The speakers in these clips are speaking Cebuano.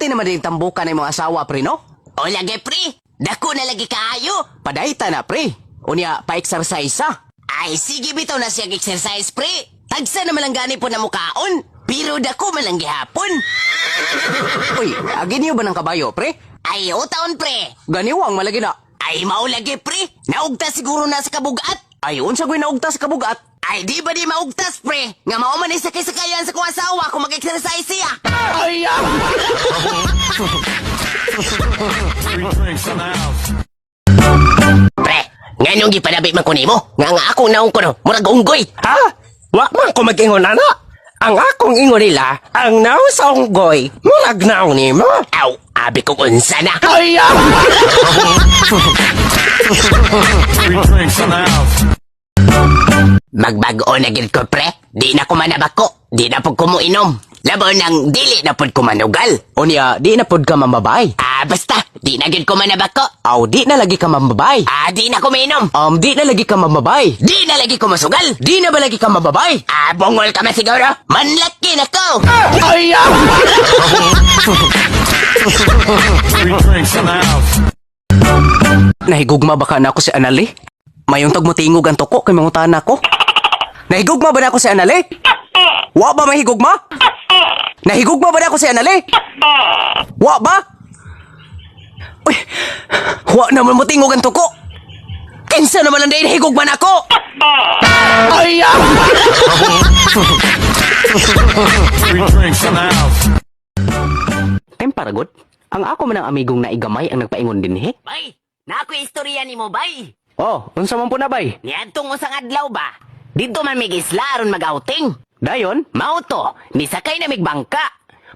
Perti naman din tambukan ng mga asawa, pre, no? O lagi, pre. Dako na lagi kaayo. Padayta na, pre. Unya, pa-exercise ah. Ay, sige bitaw na siya exercise, pre. Tagsa naman lang gani po na mukaon. Pero dako man lang gihapon. Uy, agin niyo ba ng kabayo, pre? Ay, o taon, pre. Ganiwang malagi na. Ay, mao lagi, pre. Naugta siguro na sa kabugat. Ay, unsa ko'y naugta sa kabugat? Ay, di ba di maugtas, pre? Nga mao man ni sakay-sakayan sa kong asawa kung mag-exercise siya. Ay, ah! Free drinks in the house. Pre, nganong gipanabi man ko nimo? Nga nga akong naong ko no, murag unggoy. Ha? Wa man ko mag-ingon ana. Ang akong ingon nila, ang naong sa unggoy, murag naong nimo. Aw, abi kong unsa na. Ay, ah! Free drinks in the house. Magbag-o na gid ko, pre. Di na ko manabako. Di na pud ko moinom. Labaw nang dili na pud ko manugal. Unya, di na pod ka mambabay. Ah, basta, di na gid ko manabako. Aw, di na lagi ka mambabay. Ah, di na ko mainom. Di na lagi ka mambabay. Di na lagi ko masugal. Di na ba lagi ka mambabay? Ah, bungol ka man siguro. Manlaki na ko. Ay, ah! Free drinks in the house. Nahigugma ba ka na ako si Anali? Mayong tag mo tingog ang tuko kay mangutana ko. Nahigugma ba na ako si Anali? Wa ba mahigugma? Nahigugma ba na ako si Anali? Wa ba? Uy, wa naman mo tingog ang tuko. Kinsa naman ang dahil higugma na ako? Ay, ah! Free drinks in the house. Temparagot, ang ako man ang amigong naigamay ang nagpaingon dinhi. Bay, na ako istorya nimo, bay. Oh, unsa man po na bay? Niadtong usang adlaw ba? Dito man mig isla aron mag-outing. Dayon? Mao to, nisakay na mig bangka.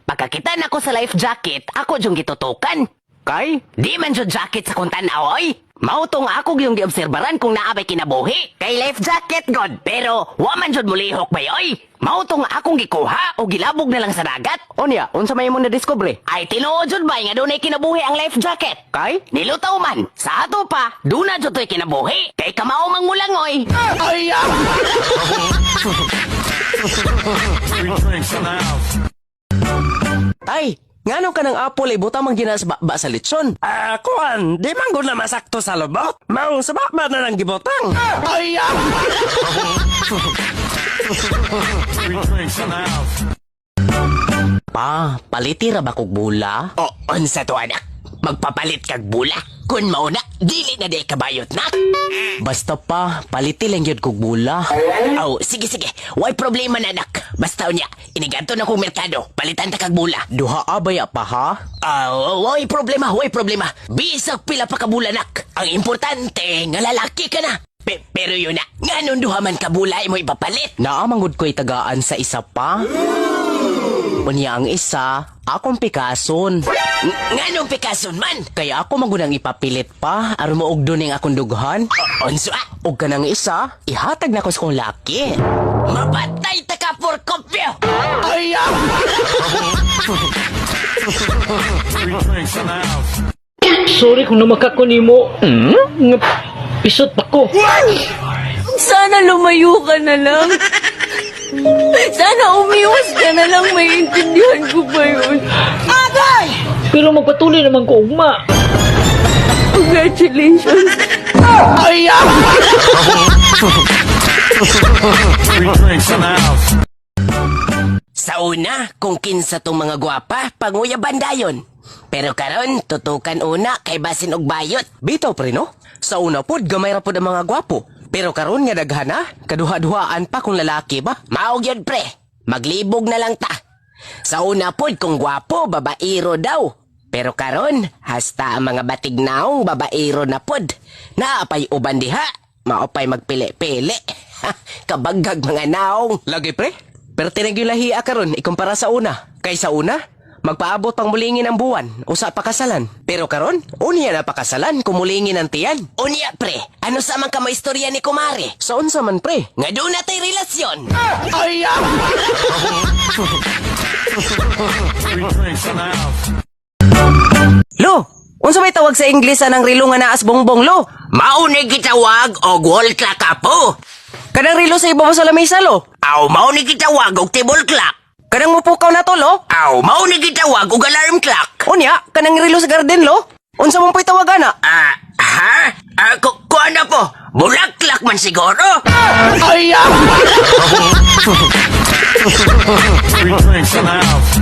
Pagkakita nako sa life jacket, ako jung gitutukan. Kay? Di man jud jacket sa kong tan-aw, oy. Mao to nga ako gyung giobserbaran kung naa bay kinabuhi. Kay life jacket god, pero wa man jud mulihok bay oy. Mao to nga akong gikuha o gilabog na lang sa dagat. Onya, unsa may imong na-discover? Ay tinuod jud bay nga dunay kinabuhi ang life jacket. Kay? Nilutaw man, sa ato pa, duna jud to'y kinabuhi. Kay kamao mang mulangoy. Ay, ah! Free drinks in the house. Tay, ngano ka ng apple ibutang man ginas ba, ba sa litson? Ah, kuan, di man gud na masakto sa lubot. Maong sa ba na lang gibutang. Ay, ah! Free drinks in the house. Pa, paliti ra ba kog bula? O, unsa to anak? Magpapalit kag bula. Kun mao na, dili na di kabayot na. Basta pa, paliti lang gyud kog bula. Aw, sige sige. Way problema na anak. Basta unya, inigadto na kong merkado. Palitan ta kag bula. Duha abaya pa ha? Aw, way problema, way problema. Bisag pila pa ka bula nak. Ang importante, nga lalaki ka na. Pero yun na, nganon duha man ka bula imo ipapalit. Naamangod ko'y tagaan sa isa pa. Unya ang isa, akong pikason. Nganong pikason man? Kaya ako magunang ipapilit pa, aron maugdo ning akong dughan. Unso ah? Og kanang isa, ihatag na ko sa kong laki. Mapatay ta ka por kopyo. Ay, ah! Free drinks in the house. Sorry kung namaka ko nimo. Nga pisot pa ko. Sana lumayo ka na lang. Sana umiwas ka na lang, maiintindihan ko pa yun. Pero magpatuloy naman ko ugma. Congratulations. Ay, ah! Free drinks in the house. Sa una, kung kinsa tong mga gwapa, panguyaban dayon. Pero karon tutukan una kay basin og bayot. Bitaw pre no? Sa una pod gamay ra pod ang mga gwapo. Pero karon nga daghan na, kaduha-duhaan pa kung lalaki ba? Mao gyud pre, maglibog na lang ta. Sa una pod kung gwapo, babaero daw. Pero karon, hasta ang mga batig naong babaero na pod. Naapay uban diha, maupay magpili-pili. Kabagag mga naong. Lagi pre, pero tinag yung lahia karon ikumpara sa una. Kay sa una, magpaabot pang mulingin ang buwan, usa pa kasalan. Pero karon, unya na pakasalan kung mulingin ang tiyan. Unya pre, ano sa man ka mo istorya ni kumare? Sa unsa man pre? Nga doon natay relasyon. Ay, ah! Free drinks in the house. Lo, unsa may tawag sa Ingles anang relo nga naas bongbong lo? Mao ni gitawag og wall clock apo. Kanang relo sa ibabaw sa lamesa lo. Aw, mao ni gitawag og table clock. Kanang mupukaw na to lo. Aw, mao ni gitawag og alarm clock. Unya, kanang relo sa garden lo? Unsa man po'y tawag ana? Ah, ha? Ah, kuan na po. Bulaklak man siguro. Free drinks in the house.